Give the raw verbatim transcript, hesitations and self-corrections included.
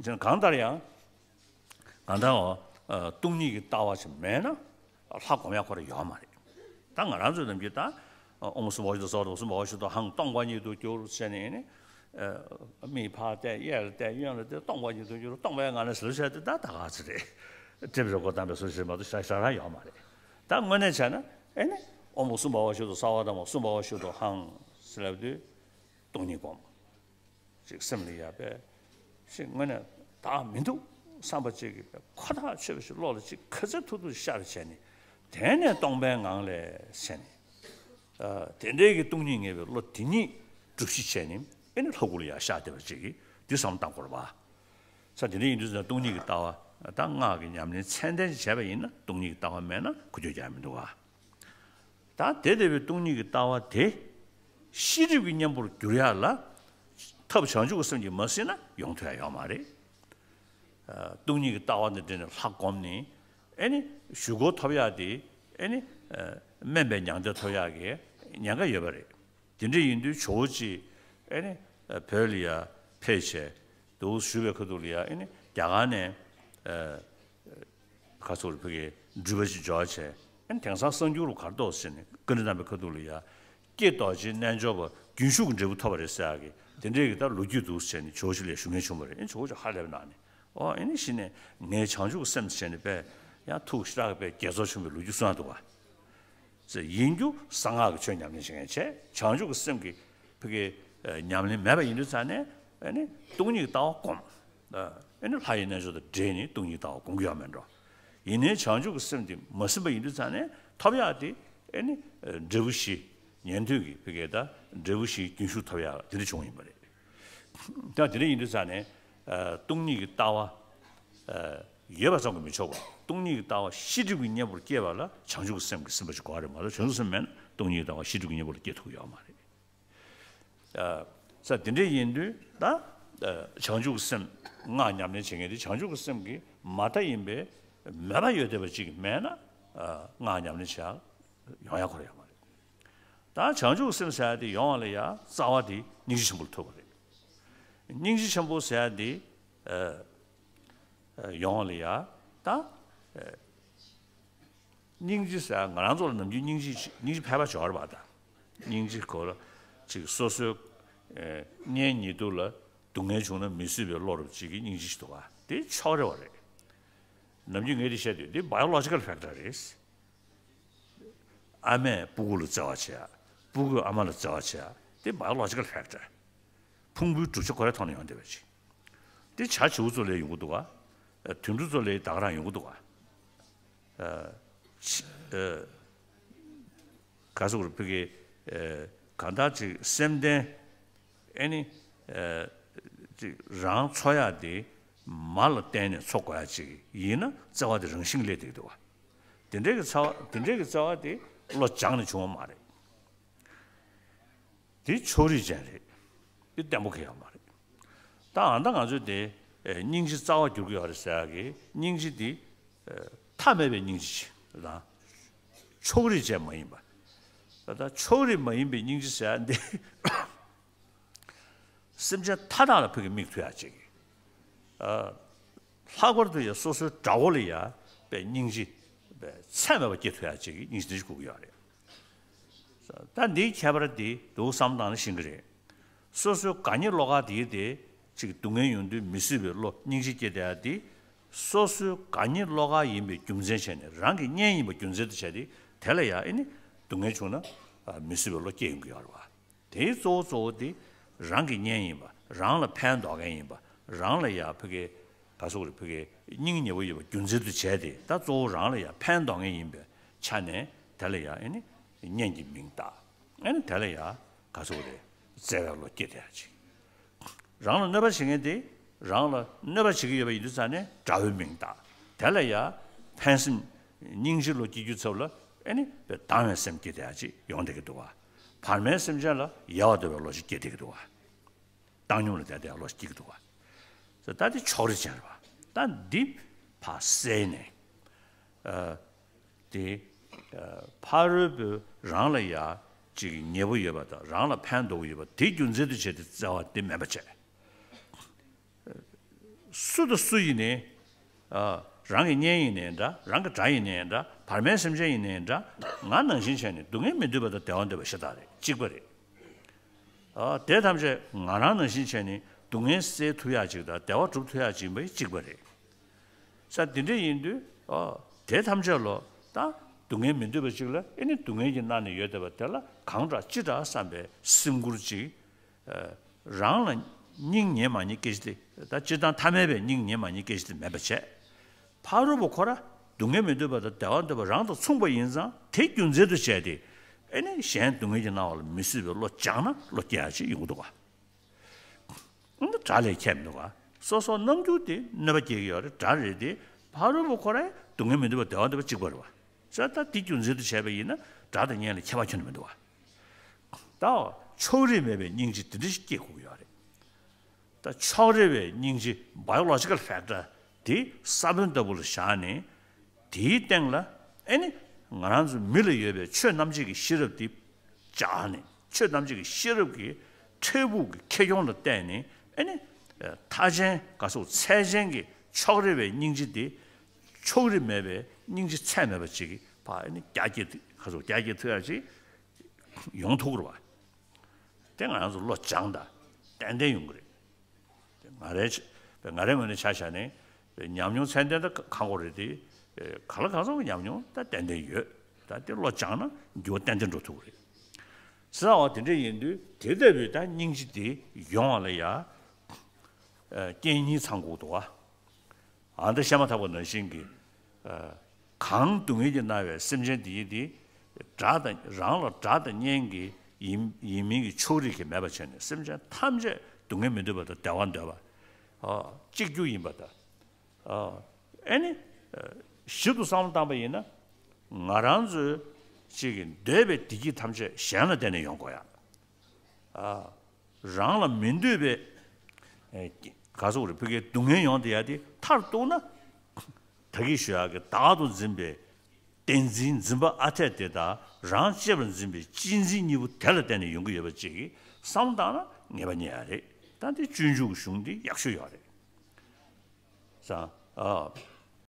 ཅེས་གང་ལྟར་ཡང་། གང་ལྟར་ཨ་སྟོང་ཉིད་ཀྱི་ལྟ་བ་ཅིག་མེད་ན་ལྷ་སྒོམ་ཡག་ཁོ་རང་ཡོད་མ་རེད། ད་ང་རང་ཚོའི་ནམ་རྒྱུན་ད་ཨོཾ་སུ་པ་ཧོ་ཤུདྡྷ་སརྦ་དྷརྨ་སུ་པ་ཧོ་ཤུདྡྷོ་ཧཾ་སྟོང་པ་ཉིད་དུ་གྱུར་ཟེར་ནས་ནི། མིག་ཕར་བལྟས་གཡས་ལ་བལྟས་གཡོན་ལ་བལྟས་སྟོང་པ་ཉིད་དུ་གྱུར། སྟོང་པའི་ངང་ལས་ཟེར་བྱས་ཏེ་ད་ད་ག་ཚོད་རེད། ཏྲེ་བི་ར་གོ་དམ་པའི་སོ་ཞེས་མ་གཏོགས་ཞག་ཞག་རང་ཡོད་མ་རེད། ད་དངོས་གནས་བྱས་ན་ཨེ་ནི་ཨོཾ་སུ་པ་ཧོ་ཤུདྡྷ་སརྦ་དྷརྨ་སུ་པ་ཧོ་ཤུདྡྷོ་ཧཾ་ཟེར་ལབ་དུས་སྟོང་ཉིད་སྒོམ། ཅིག་སེམས་ལ་ཡ་པས་ཞིག་དངོས་གནས་བདག་མི་འདུག་བསམ་པ་ཅིག་གིས་པས་ཁོ་ཐག་ཆོད་པ་ཞིག་བློ་ལ་ཅིག་ག་ཚོད་ཐུབ་ཐུབ་ཤར་བྱས་ནས། དེ་ནས་སྟོང་པའི་ངང་ལས་ཟེར་ནས། ཨ་དེ་འདྲའི་གི་སྟོང་ཉིད་ངེས་པའི་བློ་དེ་ཉིད་སྒྲུབ་གཞི་བྱས་ནས་ཨེ་ནི་ལྷ་སྐུ་ལ་ཡ་ཤར་བསྡད་པ་ཅིག་གིས་འདི་བསམ་བློ་བཏང་དགོས་རེད་པ། ས་དེ་འདྲ་ཡིན་དུས་ཙང་སྟོང་ཉིད་ཀྱི་ལྟ་བ་ད་སྔགས་ཀྱི་ཉམས་ལེན་ཚད་ལྡན་ཅིག་བྱས་པ་ཡིན་ན་སྟོང་ཉིད་ཀྱི་ལྟ་བ་མེད་ན་ཁུ་ཆོས་ཀྱང་མི་འདུག་ག་ད་དེ་ལྟ་བུའི་སྟོང་ཉིད་ཀྱི་ལྟ་བ་དེ་ཤེས་སྒྲིབ་ཀྱི་གཉེན་པོར་འགྱུར་ཡག་ལ་ཐབས་བྱང་ཆུབ་ཀྱི་སེམས་ཀྱིས་མ་ཟིན་ན་ཡོང་ཐུབ་ཡག་ཡོད་མ་རེད། ཨ་སྟོང་ཉིད་ཀྱི་ལྟ་བ་འདི་འདྲ་ནས་ལྷ་བསྒོམས་ནས་ཨེ་ནི་ཞུ་སྒོ་ཐོབ་ཡག་དེ་ཨེ་ནི་ཨ་དམན་པའི་མྱང་འདས་ཐོབ་ཡག་གི་ཉེན་ཁ་ཡོད་པ་རེད། དེ་འདྲ་ཡིན་དུས་ཇོ་བོ་རྗེ་ཨེ་ནི་ཨ་བོད་ལ་ཡ་ཕེབས་བྱས་འདུག་ཞུ་བའི་ཁ་ཐུག་ལ་ཡ་ཨེ་ནི་རྒྱ་གར་ནས་ཨ་ཁ་སོགས་ལ་ཕ་གིའི་འགྲུལ་པ་ཞིག་འབྱོར་བྱས། ཨ་ནི་དེང་སང་གསར་འགྱུར་རུ་ག་རེ་འདུག་ཟེར་ནས་བཀའ་དྲིན་བསྣམས་པའི་ཁ་ཐུག་ལ་ཡ། སྐྱེས་རྡོ་རྗེ་རྣལ་འབྱོར་པ་རྒྱུན་ཞུགས་ཀྱི་འབྲས་བུ་ཐོབ་པ་རེད་ཟེར་ཡག་གི་དེ་འདྲའི་གི་ད་ལོ་རྒྱུས་འདུག་ཟེར་ནས་ཇོ་བོ་རྗེ་ལ་ཞུ་མཁན་བྱུང་བ་རེད། ཨ་ནི་ཇོ་བོ་རྗེ་ཧ་ལས་པའི་ནང་ནས་ཨོ་ཨེ་ནི་གཞི་ནས་ངའི་བྱང་ཆུབ་ཀྱི་སེམས་ཟེར་ནས་པས་ཡང་ཐུགས་ཞེ་དྲག་གི་པས་དགྱེས་ཚོར་བྱུང་བའི་ལོ་རྒྱུས་གསུངས་ཡག་འདུག་ག་ཟེར་ཡིན་རྒྱུ་གསང་སྔགས་ཀྱི་ཆོས་ཉམས་ལེན་བྱེད་མཁན་བྱས་བྱང་ཆུབ་ཀྱི་སེམས་ཀྱི་ཕ་གི་ཉམས་ལེན་མེད་པ་ཡིན་དུས་ཙང་ནས་ཨ་ནི་སྟོང་ཉིད་ཀྱི་ལྟ་བ་སྒོམ། ཨ་ནི་ལྷ་ཡི་རྣལ་འབྱོར་དང་འབྲེལ་ནས་སྟོང་ཉིད་ཀྱི་ལྟ་བ་སྒོམ་གྱི་ཡོད་མེད་འགྲོ། ཡིན་ནའི་བྱང་ཆུབ་ཀྱི་སེམས་དེ་མ་ཟིན་པ་ཡིན་དུས་ཙང་ནས་ཐོབ་ཡག་དེ་ཨ་ནི་འབྲས་བུ་བཞི། ཉན་ཐོས་ཀྱི་ཕ་གི་ད་འབྲས་བུ་བཞིའི་རྒྱུན་ཞུགས་ཐོབ་ཡག་དེ་འདྲ་བྱུང་ཡིན་པ་རེད། ད་དེ་འདྲ་ཡིན་དུས་ཙང་ནས་ཨ་སྟོང་ཉིད་ཀྱི་ལྟ་བ་ཨ་ཡོད་པ་ཙམ་གྱིས་མི་ཆོག་པ། སྟོང་ཉིད་ཀྱི་ལྟ་བ་ཤེས་སྒྲིབ་ཀྱི་གཉེན་པོར་སྐྱེས་པ་ལ་བྱང་ཆུབ་ཀྱི་སེམས་ཀྱིས་ཟིན་པ་ཞིག་དགོས་པ་རེད་མ་གཏོགས་བྱང་ཆུབ་སེམས་མེད་ན་སྟོང་ཉིད་ཀྱི་ལྟ་བ་ཤེས་སྒྲིབ་ཀྱི་གཉེན་པོ་ལ་སྐྱེ་ཐུབ་ཀྱི་ཡོད་མ་རེད། ས་དེ་འདྲ་ཡིན་དུས་ད་བྱང་ཆུབ་ཀྱི་སེམས་སྔགས་ཉམས་ལེན་བྱེད་མཁན་དེ་བྱང་ཆུབ་ཀྱི་སེམས་ཀྱི་མ་མཐའ་ཡིན་པའི་མོས་པ་ཡོད་བསྡད་པ་ཅིག་མེད་ན་སྔགས་ཉམས་ལེན་བྱེད་ཡག་ཡོང་ཡག་ཁོ་རང་ཡོད་མ་རེད། ད་བྱང་ཆུབ་ཀྱི་སེམས་ཟེར་ཡག་དེ་ཡོང་བ་ལ་ཡ་རྩ་བ་དེ་སྙིང་རྗེ་ཆེན་པོ་ལ་ཐུག་པ་རེད། སྙིང་རྗེ་ཆེན་པོ་ཟེར་ཡག་དེ་ཡོང་བ་ལ་ཡ་ད། སྙིང་རྗེ་ཟེར་ང་རང་ཚོ་ལ་ནམ་རྒྱུན་སྙིང་རྗེ་སྙིང་རྗེ་ཕལ་པ་འབྱོར་བ་དང་། སྙིང་རྗེ་ཁོ་ལ་ཅིག་སོ་སོའི་ཨེ་གཉེན་ཉེ་དུ་ལ་སྡུག་བསྔལ་བྱུང་ན་མི་བཟོད་པའི་བློ་རབ་ཅིག་གི་སྙིང་རྗེ་ཞིག་འདུག་ག་དེ་ཕྱོགས་རེ་བ་རེད། ནམ་རྒྱུན་ངས་དེ་བཤད་དུས་འདི་biological factor་རེད། ཨ་མས་སྤུ་གུ་ལ་བརྩེ་བ་བྱེད་ཡ། སྤུ་གུས་ཨ་མ་ལ་བརྩེ་བ་བྱེད་ཡ། དེ་biological factor། ཕུང་པོའི་གྲུབ་ཆ་ཁོ་རའི་ཐོག་ནས་ཡོང་བསྡད་པ་ཅིག་དེ་བྱ་བྱིའུ་ཚོ་ལས་ཡོང་གི་འདུག་ག་དུད་འགྲོ་ཚོ་ལས་ད་ག་རང་ཡོང་གི་འདུག་ག་ཨ་ཕྱི་ཨ་ག་ཟེར་དགོས་རེད། ཕ་གི་ཨ་གང་ལྟར་ཅིག་སེམས་ལྡན་ཨེ་ནི་ཨ་ཅིག་རང་འཚོ་ཡག་དེ་མ་ལ་བརྟེན་ནས་འཚོ་དགོས་ཡག་ཅིག་ཡིན་ན་བརྩེ་བ་དེ་རང་བཞིན་གྱིས་སླེབས་བསྡད་ཀྱི་འདུག་ག་དེ་འདྲའི་གི་རྩ་བ་དེ་འདྲའི་གི་རྩ་བ་དེ་བློ་སྦྱངས་ནས་བྱུང་བ་མ་རེད། དེ་ཕྱོགས་རིས་ཅན་རེད། དེ་བརྟན་པོ་གང་ཡང་མ་རེད། ད་ཨ་ད་ང་ཚོས་དེ་ཨེ་སྙིང་རྗེ་རྩ་བ་འགྱུར་གྱི་ཡོད་རེད་ཟེར་ཡག་གི་སྙིང་རྗེ་དེ་ཨེ་མཐའ་མེད་པའི་སྙིང་རྗེ་ཅིག་དང་། ཕྱོགས་རིས་ཅན་མ་ཡིན་པ། ད་ཕྱོགས་རིས་མ་ཡིན་པའི་སྙིང་རྗེ་ཟེར་ཡག་འདི་སེམས་ཅན་མཐའ་དག་ལ་ཕ་གི་མིག་མཐོང་ཡག་ཅིག་ཨ་ལྷག་པར་དུ་ཡང་སོ་སོའི་དགྲ་བོ་ལ་ཡང་པའི་སྙིང་རྗེ་པའི་ཚད་མེད་པ་སྐྱེ་ཐུབ་ཡག་ཅིག་གི་སྙིང་རྗེ་འདི་ཞིག་དགོས་ཀྱི་ཡོད་རེད། ད་འདིའི་ཁྱད་པར་འདི་འདུག་བསམ་བཏང་ན་ཤེས་ཀྱི་རེད། སོ་སོའི་དགའ་ཉེ་བློ་དགའ་དེའི་དེ་ཅིག་སྡུག་བསྔལ་ཡོང་དུས་མི་བཟོད་པའི་བློ་སྙིང་རྗེ་སྐྱེ་བསྡད་ཡག་དེ། སོ་སོའི་དགའ་ཉེ་བློ་དགའ་ཡིན་པའི་རྒྱུ་མཚན་བྱས་ནས་རང་གི་གཉེན་ཡིན་པ་རྒྱུ་མཚན་དུ་བྱས་ཏེ་དེ་ལ་ཡང་ཨེ་ནི་སྡུག་བསྔལ་བྱུང་ན་ཨ་མི་བཟོད་པའི་བློ་སྐྱེ་ཡོང་གི་ཡོད་རེད་བ། དེའི་གཙོ་བོ་གཙོ་བོ་དེ་རང་གི་གཉེན་ཡིན་པ། རང་ལ་ཕན་འདོགས་མཁན་ཡིན་པ། རང་ལ་ཡང་ཕ་གི་ག་ཟེར་དགོས་རེད། ཕ་གི་སྙིང་ཉེ་བོ་ཡོད་པ་རྒྱུ་མཚན་དུ་བྱས་ཏེ་ད་གཙོ་བོ་རང་ལ་ཡང་ཕན་འདོགས་མཁན་ཡིན་པའི་ཆ་ནས་དེ་ལ་ཡང་ཨེ་ནི་གཉེན་གྱི་མིང་བཏགས། ཨེ་ནི་དེ་ལ་ཡང་ག་ཟེར་དགོས་རེད། བརྩེ་བའི་བློ་སྐྱེ་བསྡད་ཡག་ཅིག་རང་ལ་གནོད་པ་བྱེད་མཁན་དེ་རང་ལ་གནོད་པ་བྱེད་ཀྱི་ཡོད་པ་ཡིན་དུས་ཙང་ནས་དགྲ་བོའི་མིང་བཏགས། དེ་ལ་ཡང་ཕན་སེམས་སྙིང་རྗེ་བློ་སྐྱེ་རྒྱུའི་ཚབ་ལ་ཨེ་ནི་དཔེ་སྡང་བའི་སེམས་སྐྱེ་བསྡད་ཡག་ཅིག་ཡོང་བསྡད་ཀྱི་འདུག་བ། བར་མའི་སེམས་ཅན་ལ་ཡལ་བར་འདོད་པའི་བློ་ཞིག་སྐྱེ་བསྡད་ཀྱི་འདུག་བ། བཏང་སྙོམས་ལ་བསྡད་བསྡད་བློ་ཞིག་སྐྱེ་གི་འདུག་བ། ད་འདི་ཕྱོགས་རིས་ཅན་རེད་བ། ད་འདི་ཕར་བསལ་ནས། ཨ་དེ་ཨ་ཕ་རོལ་པོའི་རང་ལ་ཡ་ཅིག་ཉེ་པོ་ཡོད་པ་དང་རང་ལ་ཕན་འདོགས་ཀྱི་ཡོད་པ་དེ་རྒྱུ་མཚན་དུ་བྱས་ཏེ་བརྩེ་བ་དེ་མེད་པ་བྱས། སུ་དང་སུ་ཡིན་ནའི། ཨ། རང་གི་གཉེན་ཡིན་ནའི་འདྲ། རང་གི་དགྲ་ཡིན་ནའི་འདྲ། བར་མའི་སེམས་ཅན་ཡིན་ནའི་འདྲ། ང་ནང་བཞིན་བྱས་ནས་སྡུག་བསྔལ་མི་འདོད་པ་དང་བདེ་བ་འདོད་པ་ཤ་སྟག་རེད། གཅིག་པ་རེད། ཨ། དེ་ཐམས་ཅད་ང་རང་ནང་བཞིན་བྱས་ནས་སྡུག་བསྔལ་སེལ་ཐུབ་ཡག་ཅིག་དང་བདེ་བ་སྒྲུབ་ཐུབ་ཡག་ཅིག་ཡིན་པ་གཅིག་པ་རེད། ས་འདི་འདྲ་ཡིན་དུས། ཨ། དེ་ཐམས་ཅད་ལོ། ད་སྡུག་བསྔལ་མི་འདོད་པ་ཅིག་ལ། ཨེ་ནི་སྡུག་བསྔལ་གྱི་ནང་ནས་ཡོད་བསྡད་པ་དེ་ལ་གང་དྲག་ཅི་དྲག་བསམ་པའི་སེམས་ཁུར་ཅིག་ཨ། རང་ལ་སྙིང་ཉེ་མ་ཉེ་སྐད་ཆ་དེ། ད་སྤྱིར་བཏང་ཐ་མལ་པའི་སྙིང་ཉེ་མ་ཉེ་སྐད་ཆ་དེ་མེད་པ་བྱས། ཕ་རོལ་པོ་ཁོ་ར་སྡུག་བསྔལ་མི་འདོད་པ་དང་བདེ་བ་འདོད་པ་རང་དང་མཚུངས་པ་ཡིན་ཙང་། དེ་རྒྱུ་མཚན་དུ་བྱས་ཏེ། ཨེ་ནི་གཞན་སྡུག་བསྔལ་གྱི་སྣང་བ་ལ་མི་བཟོད་པའི་བློ་སྦྱངས་ན་བློ་སྐྱེ་ཡག་ཅིག་ཡོང་གི་འདུག་ག་ཨ། དགྲ་ལས་ཁྱད་མི་འདུག་ག་སོ་སོ་རྣམ་འགྱུར་དེ་གནོད་པ་སྐྱེལ་གྱི་ཡོད་རེད། དགྲ་རེད་དེ། ཕ་རོལ་པོ་ཁོ་ར་སྡུག་བསྔལ་མི་འདོད་པ་བདེ་བ་འདོད་པ་གཅིག་པ་རེད་བ། ས་ད་དེ་རྒྱུ་མཚན་དུ་བྱས་པ་ཡིན་ན་དགྲ་དང་གཉེན་ལ་ཁྱད་པར་ཁྱོན་ནས་མི་འདུག་བ། ད་ཕྱོགས་རིས་མེད་པའི་སྙིང་རྗེ་དེ་འདྲ་ཞིག་སྐྱེ་དགོས་ཀྱི་ཡོད་རེད། ད་ཕྱོགས་རིས་པའི་སྙིང་རྗེ། བའི་ལོ་ཇི་ཀལ་ཕེག་ཊར་དེ་ས་བོན་ལྟ་བུ་ལ་བཞག་ནས། དེའི་སྟེང་ལ་ཨེ་ནི་ང་རང་ཚོ་མི་ལ་ཡོད་པའི་ཆོས་རྣམ་འབྱེད་ཀྱི་ཤེས་རབ་དེ་སྦྱར་ནས། ཆོས་རྣམ་འབྱེད་ཀྱི་ཤེས་རབ་ཀྱི་འཕྲལ་ཕུགས་ཀྱི་ཁེ་གྱོང་ལ་བལྟས་ནས། ཨེ་ནི་མཐའ་ཅན་ག་སོགས་ཚད་ཅན་གྱི་ཕྱོགས་རིས་པའི་སྙིང་རྗེ་དེ། ཕྱོགས་རིས་མེད་པའི་སྙིང་རྗེ་ཚད་མེད་པ་ཅིག་གི་ཕར་ཨེ་ནི་རྒྱ་སྐྱེད། ག་སོགས་རྒྱ་སྐྱེད་ཐུབ་ཡག་ཅིག་ཡོང་ཐུབ་ཀྱི་རེད་བ། དེ་ང་རང་ཚོ་བློ་སྦྱངས་དང་ཏན་ཏན་ཡོང་གི་རེད། དེ་ང་རའི་ཆ། ང་རའི་ངོས་ནས་ཆ་བཞག་ནས་ཉམས་མྱོང་ཚད་ལྡན་ད་གང་དགོས་རེད་དེ། གང་ལ་གང་འཚམ་གྱི་ཉམས་མྱོང་ད་ཏན་ཏན་ཡོད། ད་དེ་བློ་སྦྱངས་ན་འགྱུར་བ་ཏན་ཏན་འགྲོ་ཐུབ་ཀྱི་རེད། ཟེར་བ་དེ་འདྲ་ཡིན་དུས། དེ་ལྟ་བུའི་ད་སྙིང་རྗེ་དེ་ཡོང་བ་ལ་ཡ། རྐྱེན་གཉིས་ཚང་དགོས་འདུག་བ། ཨ། ད་བཤད་མ་ཐག་པ་ནང་བཞིན་གྱི། ཨ། གང་སྡུག་བསྔལ་གྱིས་མནར་བའི་སེམས་ཅན་དེ་ཡིས་དེ། དགྲ་དང་། རང་ལ་དགྲ་དང་གཉེན་གྱི་ཡིན་ཡིན་མིན་གྱི་ཕྱོགས་རིས་ཀྱིས་མེད་པ་བྱས་ནས། སེམས་ཅན་ཐམས་ཅད་སྡུག་བསྔལ་མི་འདོད་པ་དང་བདེ་བ་འདོད་པ། ཨ། གཅིག་གྱུར་ཡིན་པ་དང་། ཨ། ཨེ་ནི། ཨ། ཞིབ་ཏུ་བསམ་བློ་བཏང་པ་ཡིན་ན། ང་རང་ཚོའི་གཅིག་གི་འདོད་པའི་བདེ་སྐྱིད་ཐམས་ཅད་གཞན་ལ་བརྟེན་ནས་ཡོང་དགོས་ཡ། ཨ། རང་ལ་མི་འདོད་པའི། ཨེ། ག་སོགས་རེད། ཕ་གིའི་སྡུག་བསྔལ་ཡོང་བསྡད་ཡ་དེ་མཐར་གཏུགས་ན། ད་གིན་ཞུ་ཡག་གི་བདག་ཏུ་འཛིན་པའི་བདེན་འཛིན་འཛིན་པ་ཨ་འཐས་དེ་དང་། རང་གཅེས་པར་འཛིན་པའི་གཅེས་འཛིན་གཉིས་པོ་དེ་ལ་བརྟེན་ནས་ཡོང་གི་ཡོད་པ་ཅིག་གི་བསམ་བློ་བཏང་ན་ངེས་པ་རྙེད་ཡ་རེད། ད་འདི་སྤྱོད་འཇུག་གི་གཞུང་འདི་ཡག་ཤོས་ཡོད་རེད། ས། ཨ།